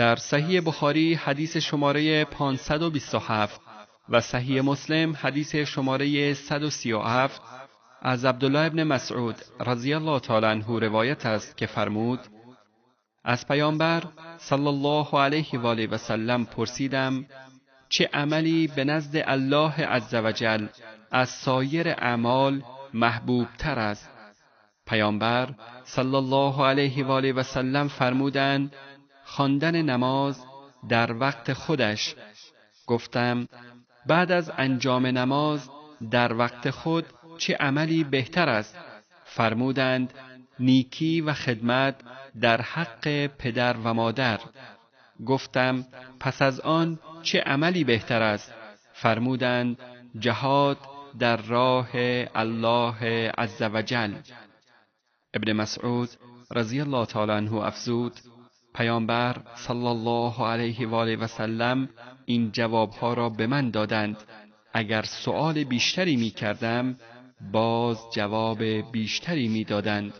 در صحیح بخاری حدیث شماره 527 و صحیح مسلم حدیث شماره 137 از عبدالله ابن مسعود رضی الله تعالی عنه روایت است که فرمود: از پیامبر صلی الله علیه و آله و سلم پرسیدم چه عملی به نزد الله عزوجل از سایر اعمال محبوب تر است؟ پیامبر صلی الله علیه و آله و سلم فرمودند: خواندن نماز در وقت خودش. گفتم: بعد از انجام نماز در وقت خود چه عملی بهتر است؟ فرمودند: نیکی و خدمت در حق پدر و مادر. گفتم: پس از آن چه عملی بهتر است؟ فرمودند: جهاد در راه الله عزوجل. ابن مسعود رضی الله تعالی عنه افزود: پیامبر صلی الله علیه و آله و سلم این جوابها را به من دادند. اگر سؤال بیشتری می کردم باز جواب بیشتری می دادند.